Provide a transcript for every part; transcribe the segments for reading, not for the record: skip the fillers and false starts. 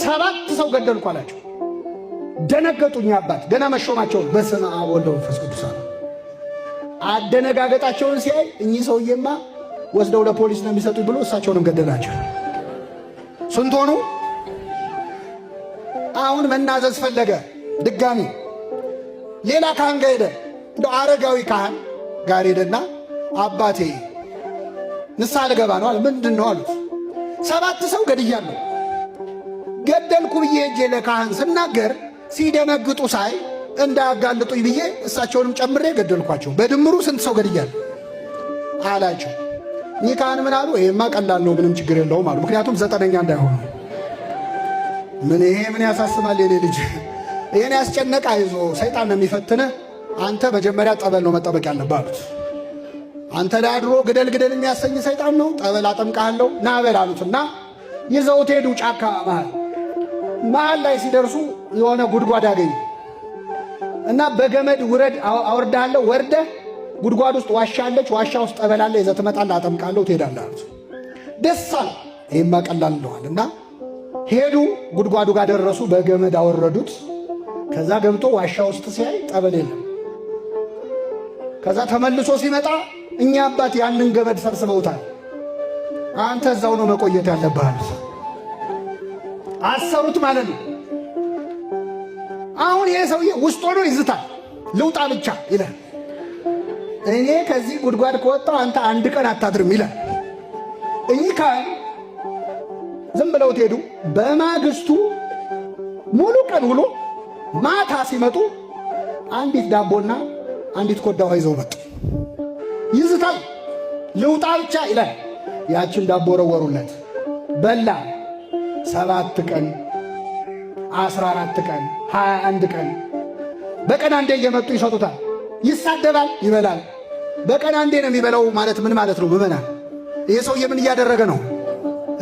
7 ሰው ገደልኩ አላቸው። ደነገጡኝ። አባት ገና መሾማቸውን በስመ አብ ወወልድ ወመንፈስ ቅዱስ አሉ። አደነጋገጣቸውን ሲያይ እኚህ ሰውዬማ ወስደው ለፖሊስ ነው የሚሰጡኝ ብሎ እሳቸውንም ገደላቸው። ስንት ሆኑ? አሁን መናዘዝ ፈለገ። ድጋሚ ሌላ ካህን ጋር ሄደ። እንደ አረጋዊ ካህን ጋር ሄደና አባቴ ንስሐ ልገባ ነው አለ። ምንድን ነው አሉት። 7 ሰው ገድያለሁ። ገደልኩ ብዬ ሄጄ ለካህን ስናገር ሲደነግጡ ሳይ እንዳያጋልጡኝ ብዬ እሳቸውንም ጨምሬ ገደልኳቸው። በድምሩ ስንት ሰው ገድያለሁ አላቸው። እኚህ ካህን ምን አሉ? ይሄማ ቀላል ነው፣ ምንም ችግር የለውም አሉ። ምክንያቱም 9ኛ እንዳይሆኑ። ምን ይሄ ምን ያሳስባል? የኔ ልጅ ይሄን ያስጨነቀ አይዞ፣ ሰይጣን ነው የሚፈትንህ። አንተ መጀመሪያ ጠበል ነው መጠበቅ ያለብህ አሉት። አንተ ላይ አድሮ ግደል ግደል የሚያሰኝ ሰይጣን ነው፣ ጠበል አጠምቅሃለሁ ና በል አሉትና ይዘውት ሄዱ። ጫካ መሃል መሃል ላይ ሲደርሱ የሆነ ጉድጓድ አገኙ እና በገመድ ውረድ አወርድሃለሁ፣ ወርደህ ጉድጓድ ውስጥ ዋሻ አለች፣ ዋሻ ውስጥ ጠበል አለ፣ ይዘህ ትመጣለህ፣ አጠምቃለሁ፣ ትሄዳለህ አሉት። ደስ አለ። ይሄማ ቀላል ነው እና ሄዱ። ጉድጓዱ ጋር ደረሱ። በገመድ አወረዱት። ከዛ ገብቶ ዋሻ ውስጥ ሲያይ ጠበል የለም። ከዛ ተመልሶ ሲመጣ እኛ አባት ያንን ገመድ ሰብስበውታል። አንተ እዛው ነው መቆየት ያለብህ አሉት። አሰሩት ማለት ነው። አሁን ይሄ ሰውዬ ውስጥ ሆኖ ይዝታል። ልውጣ ብቻ ይላል። እኔ ከዚህ ጉድጓድ ከወጣሁ አንተ አንድ ቀን አታድርም ይላል። እኚህ ካህን ዝም ብለውት ሄዱ። በማግስቱ ሙሉ ቀን ውሎ ማታ ሲመጡ አንዲት ዳቦና አንዲት ኮዳ ውሃ ይዘው መጡ። ይዝታል። ልውጣ ብቻ ይላል። ያችን ዳቦ ወረወሩለት፣ በላ። 7 ቀን 14 ቀን 21 ቀን በቀን አንዴ እየመጡ ይሰጡታል። ይሳደባል፣ ይበላል። በቀን አንዴ ነው የሚበላው ማለት ምን ማለት ነው? ምዕመናን፣ ይሄ ሰውዬ ምን እያደረገ ነው?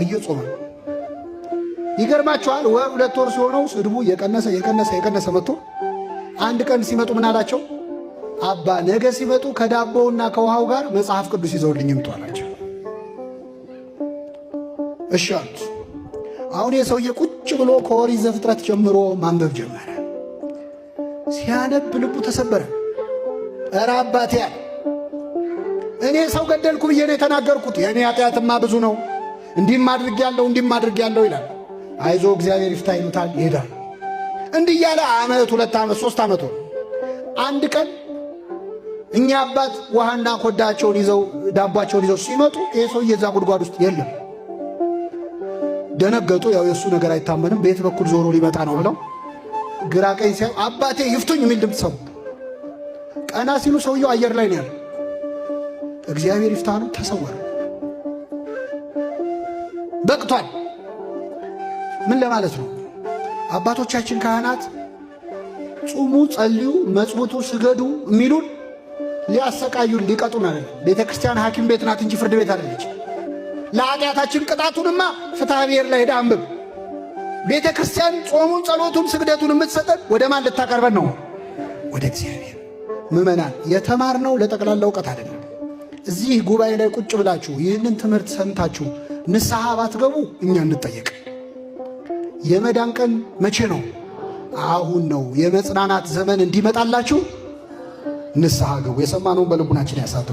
እየጾመ። ይገርማቸዋል። ወር 2 ወር ሲሆነው ስድቡ የቀነሰ የቀነሰ የቀነሰ መጥቶ አንድ ቀን ሲመጡ ምን አላቸው? አባ ነገ ሲመጡ ከዳቦውና ከውሃው ጋር መጽሐፍ ቅዱስ ይዘውልኝ ይምጡ አላቸው። እሺ አሉት። አሁን የሰውዬ ቁጭ ብሎ ከኦሪት ዘፍጥረት ጀምሮ ማንበብ ጀመረ። ሲያነብ ልቡ ተሰበረ። ኧረ አባቴ አለ፣ እኔ ሰው ገደልኩ ብዬ ነው የተናገርኩት። የእኔ ኃጢአትማ ብዙ ነው፣ እንዲህም አድርጌያለሁ እንዲህም አድርጌያለሁ ይላል። አይዞ እግዚአብሔር ይፍታ ይሉታል፣ ይሄዳል። እንዲህ እያለ ዓመት፣ 2 ዓመት፣ 3 ዓመት ሆነ። አንድ ቀን እኛ አባት ውሃና ኮዳቸውን ይዘው ዳቧቸውን ይዘው ሲመጡ ይሄ ሰውዬ እዛ ጉድጓድ ውስጥ የለም። ደነገጡ። ያው የእሱ ነገር አይታመንም፣ ቤት በኩል ዞሮ ሊመጣ ነው ብለው ግራ ቀኝ ሲያዩ አባቴ ይፍቱኝ የሚል ድምፅ ሰሙ። ቀና ሲሉ ሰውየው አየር ላይ ነው ያለው። እግዚአብሔር ይፍታ ነው፣ ተሰወረ። በቅቷል። ምን ለማለት ነው? አባቶቻችን ካህናት ጹሙ፣ ጸልዩ፣ መጽውቱ፣ ስገዱ የሚሉን ሊያሰቃዩን ሊቀጡን አይደለም። ቤተ ክርስቲያን ሐኪም ቤት ናት እንጂ ፍርድ ቤት አይደለች። ለኃጢአታችን ቅጣቱንማ ፍትሐ ብሔር ላይ ሄደህ አንብብ። ቤተ ክርስቲያን ጾሙን፣ ጸሎቱን፣ ስግደቱን የምትሰጠን ወደ ማን ልታቀርበን ነው? ወደ እግዚአብሔር። ምዕመናን የተማርነው ለጠቅላላ እውቀት አይደለም። እዚህ ጉባኤ ላይ ቁጭ ብላችሁ ይህንን ትምህርት ሰምታችሁ ንስሐ ባትገቡ እኛ እንጠየቅ። የመዳን ቀን መቼ ነው? አሁን ነው። የመጽናናት ዘመን እንዲመጣላችሁ ንስሐ ግቡ። የሰማነውን በልቡናችን ያሳድር።